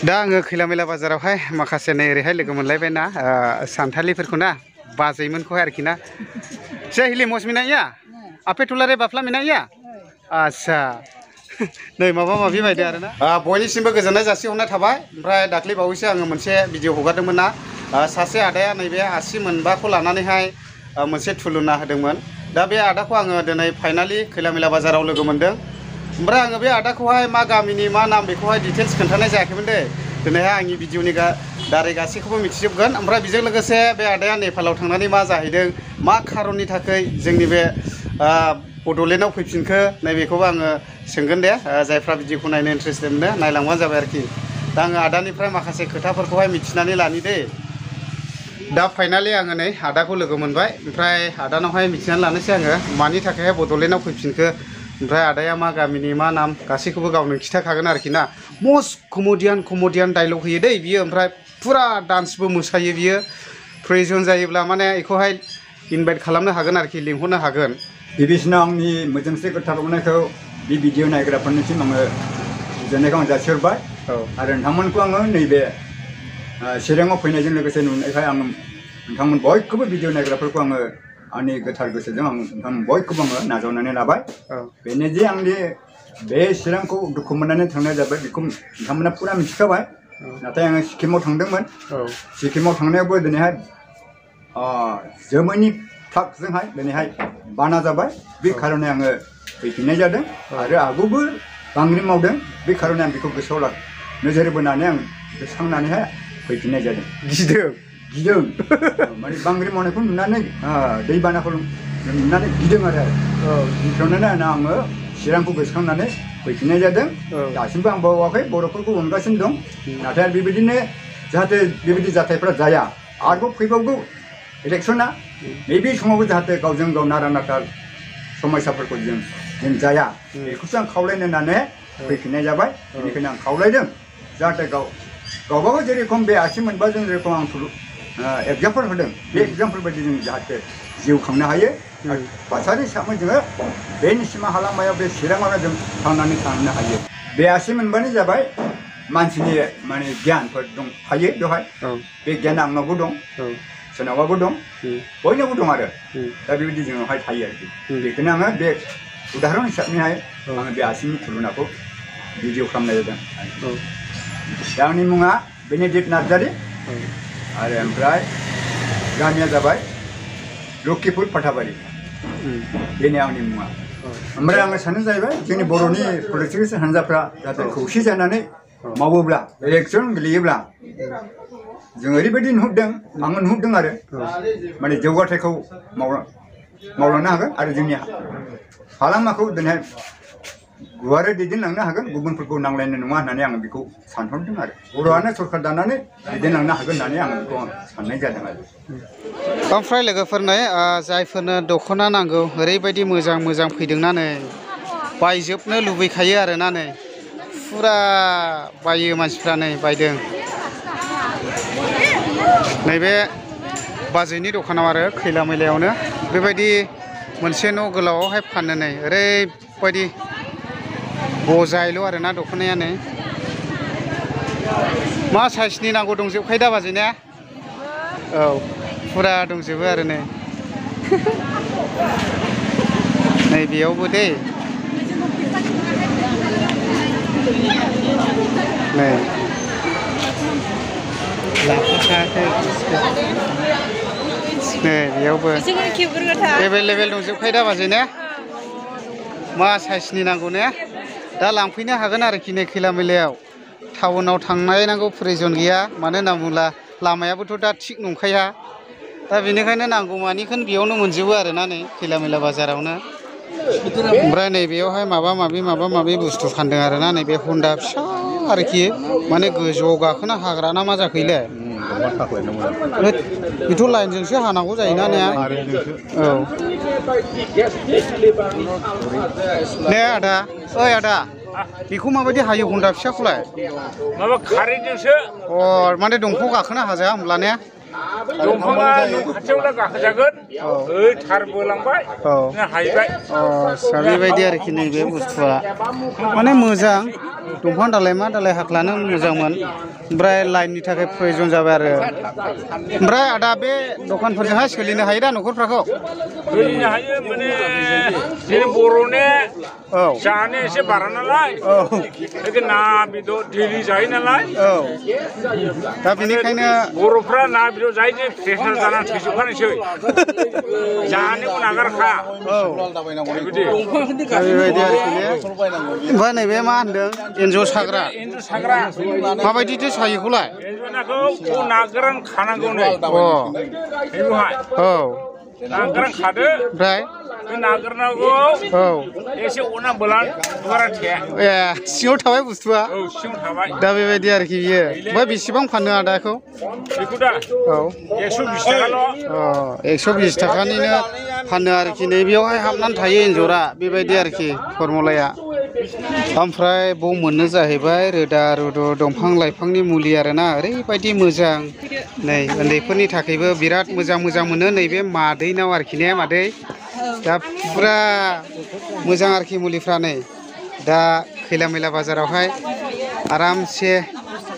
दा आङो खैलामैला बाजारावहाय माखासे नै ओरैहाय लोगो मोनलायबायना सानथालिफोरखौ ना बाजैमोनखौहाय आरोखि ना से हिली मस मिनाया आपे तुलारे बाफ्ला मिनाया आच्छा नै माबा माबि बायदो आरोना बयनिसिमबो गोजोननाय जासिहरनाय थाबाय ओमफ्राय दाख्लै बावैसो आङो मोनसे भिडिअ हगारदोंमोन ना सासे आदाया नैबे आसि मोनबाखौ लानानैहाय मोनसे थुलुना होदोंमोन दा बे आदाखौ आङो दिनै फाइनालि खैलामैला बाजाराव लोगो मोनदों ओमफ्राय आङो बे आदाखौहाय मा गामिनि मा नाम बेखौहाय डिटेल्स खोन्थानाय जायाखैमोन दे दिनैहाय आंनि भिडिअनि दारै गासैखौबो मिथिजोबगोन ओमफ्राय बेजों लोगोसे बे आदाया नेपालाव थांनानै मा जाहैदों मा खारननि थाखाय जोंनि बे बड'लेण्डआव फैफिनखो नैबेखौबो आङो सोंगोन दे जायफ्रा भिडिअखौ नायनो इन्टारेस्टेड मोनो नायलांबानो जाबाय आरोखि दा आङो आदानिफ्राय माखासे खोथाफोरखौहाय मिथिनानै लानि दे दा फाइनालि आङो नै आदाखौ लोगो मोनबाय ओमफ्राय आदानावहाय मिथिनानै लानोसै आङो मानि थाखायहाय बड'लेण्डआव फैफिनखो ओमफ्राय आदाया मा गामिनि मा नाम गासैखौबो गावनो खिथाखागोन आरोखि ना मस्ट कमेडियान डायलग होयो दै बियो ओमफ्राय फुरा डान्सबो मोसायो बियो प्रयजन जायोब्ला माने बेखौहाय इनभाइट खालामनो हागोन आरोखि लिंहरनो हागोन गिबिसिनाव आंनि मोजांसे खोथा बुंनायखौ बे भिडिअ नायग्राफोरनिसिम आङो गोजोननायखौ आं जासिहरबाय आरो नोंथांमोनखौ आङो नैबे चिराङाव फैनायजों लोगोसे नुनायखाय आङो नोंथांमोन बयखौबो भिडिअ नायग्राफोरखौ आङो आंनि गोथार गोसोजों आं नोंथांमोन बयखौबो आङो नाजावनानै लाबाय बेनो जे आंनि बे चिरांखौ दुखु मोननानै थांनाय जाबाय बेखौ नोंथांमोना फुरा मिथिखाबाय नाथाय आङो सिक्किमाव थांदोंमोन सिक्किमाव थांनायावबो दिनैहाय जोमैनि फ्लागजोंहाय दिनैहाय बाना जाबाय बे खार'नै आङो फैफिननाय जादों आरो आगुबो बांग्रि मावदों बे खार'नै आं बेखौ गोसोआव नोजोर बोनानै आं गोसोखांनानैहाय फैफिननाय जादों गिदों माने बांग्रि मावनायखौ नुनानै दैबानाखौ नुनानै गिदों आरो बेखौनो आङो चिरांखौ गोसोखांनानै फैफिननाय जादों दासिमबो आं बावाखै बर'फोरखौ अनगासिनो दं नाथाय बेबायदिनो जाहाथे बेबायदि जाथायफ्रा जाया आरोबाव फैबावगौ इलेक्सना नैबे समावबो जाहाथे गावजों गाव नारा नाथा समयसाफोरखौ जों जाया बेखौसो आं खावलायनो होननानै फैफिननाय जाबाय बेनिखायनो आं खावलायदों जाहाथे गावबागाव जेरेखम बे आसि मोनबा जों जेरेखम आं एगजामपोल होदों बे एगजामपोल बायदि जों जाहाथे जिउ खांनो हायो थासारि हिसाबै जोङो बे सिमा हालामायाव बे चिराङावनो जों थांनानै थानो हायो बे आसि मोनबानो जाबाय मानसिनि माने गियानफोर दंखायो बेवहाय बे गियाना आंनावबो दं सोरनावबाबो दं बयनावबो दं आरो दा बेबायदि जोंनावहाय थायो आरोखि बेखौनो आङो बे उदाहरन हिसाबैहाय आङो बे आसिनि थुलुनाखौ भिडिअ खालामनाय जादों दा आंनि मुङा बेनेडिक्ट नार्जारि आरो ओमफ्राय गामिया जाबाय लखिपुर फाथाबारि बेनो आंनि मुङा ओमफ्राय आङो सानो जाहैबाय जोंनि बर'नि पलिटिकेल हान्जाफ्रा जाहाथे खौसे जानानै मावोब्ला इलेक्सन गेलेयोब्ला जों ओरैबायदि नुहुरदों आङो नुहुरदों आरो माने जौगाथायखौ मावलांनो हागोन आरो जोंनि हालामाखौ दिनै गुवारै दैदेनलांनो हागोन गुबुनफोरखौ नांलायनाय नङा होननानै आङो बेखौ सानहरदों आरो बर'आनो सरकार दानानै दैदेनलांनो हागोन होननानै आङो बेखौ साननाय जादों आरो ओमफ्राय लोगोफोरनो जायफोरनो दख'ना नांगौ ओरैबायदि मोजां फैदोंना नै बायजोबनो लुबैखायो आरोना नै फुरा बायो मानसिफ्रा नै बायदों नैबे बाजैनि दखानाव आरो खैलामैलायावनो बेबायदि मोनसे न' गोलावआवहाय फानो नै ओरैबायदि बजायल' आरोना दख'नाया नै मा साइसनि नांगौ दंजोबखायो दा बाजै ने औ फुरा दंजोबो आरो नै नै बेयावबो दै नै नै बेयावबो एभेलेबेल दंजोबखायो दा बाजै ने मा साइसनि नांगौ ने दा लांफैनो हागोन आरोखि नै खैलामैलायाव टाउनाव थांनाय नांगौ प्रयजन गैया मानो होनना बुङोब्ला लामायाबोथ' दा थिग नंखाया दा बेनिखायनो नांगौ मानिखौनो बेयावनो मोनजोबो आरोना नै खैलामैला बाजारावनो ओमफ्राय नैबेयावहाय माबा माबि बुस्थु फानदों आरोना नैबे हन्डा फिसा आरोखि माने गोजौआव गाखोना हाग्रा ना मा जाखोलै बेथ' लाइनजोंसो हानांगौ जायोना ने औ ने आदा ओइ आदा बेखौ माबायदि हायो हन्डा फिसाखौलाय माबा कारेन्टजोंसो माने दंफाङाव गाखोनो हाजाया होमब्ला ने दंफाङा न' खाथियावनो गाखोजागोन ओइ थारबो लांबाय हायबाय आदसा बेबायदि आरोखि नैबे बुस्थुआ माने मोजां दंफां दालाय मा दालाय हाख्लानो मोजांमोन ओमफ्राय लाइननि थाखाय प्रयजन जाबाय आरो ओमफ्राय आदा बे दखानफोरजोंहाय सोलिनो हायो दा न'खरफ्राखौ सोलिनो हायो माने जोंनि बर'ने जानो एसे बारा नालाय ना बेदर दैलि जायो नालाय दा बेनिखायनो बर'फ्रा ना बेदर जायो जे प्रेसार जानानै थैजोबखानायसै जानोबो नागारखा बेबायदि आरोखि ने ओमफ्राय नैबे मा होनदों एन्जर साग्रा माबायदिथो सायोखौलाय एन्जरनाखौ ना गोरान खानांगौ नै बेवहाय ना गोरान खादो ओमफ्राय बे ना गोरानखौ एसे अना बोलान बारा थाया सिङाव थाबाय बुस्थुआ सिङाव थाबाय दा बेबायदि आरोखि बियो ओमफ्राय बेसेबां फानो आदाखौ बेखौ दा 120 थाखाल' 120 थाखानिनो फानो आरोखि नैबेयावहाय हाबनानै थायो एन्जरा बेबायदि आरोखि फरमुलाया ओमफ्राय बाव मोननो जाहैबाय रोदा रुदु दंफां लाइफांनि मुलि आरोना ओरैबायदि मोजां नै उन्दैफोरनि थाखायबो बिराद मोजां मोनो नैबे मादैनाव आरोखि ने मादै दा फुरा मोजां आरोखि मुलिफ्रा नै दा खैला मैला बाजारावहाय आरामसे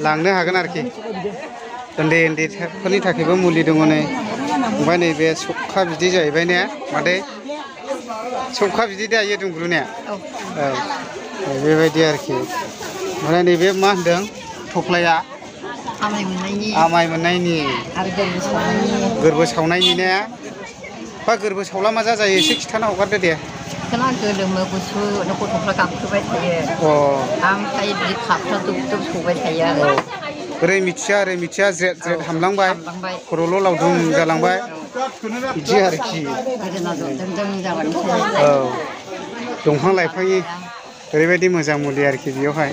लांनो हागोन आरोखि उन्दैफोरनि थाखायबो मुलि दङ नै ओमफ्राय नैबे सखा बिदै जाहैबाय ने मादै सखा बिदै दायो दुंब्रुनिया बेबायदि आरोखि ओमफ्राय नैबे मा होनदों थफ्लाया आमाय मोननायनि गोरबो सावनायनि ने बा गोरबो सावला मा जायो एसे खिथाना हगारदो दे गोलोमो गुसु गथ'फ्रा गाबख्रुबाय थायो ओमफ्राय बिदि खाफ्रा दुब दुब सौबाय थायो आरो ओरै मिथिया ज्रेद ज्रेद हामलांबाय खर'ल' लावदुम जालांबाय बिदि आरोखि दंफां लाइफांनि ओरैबायदि मोजां मुलि आरोखि बेयावहाय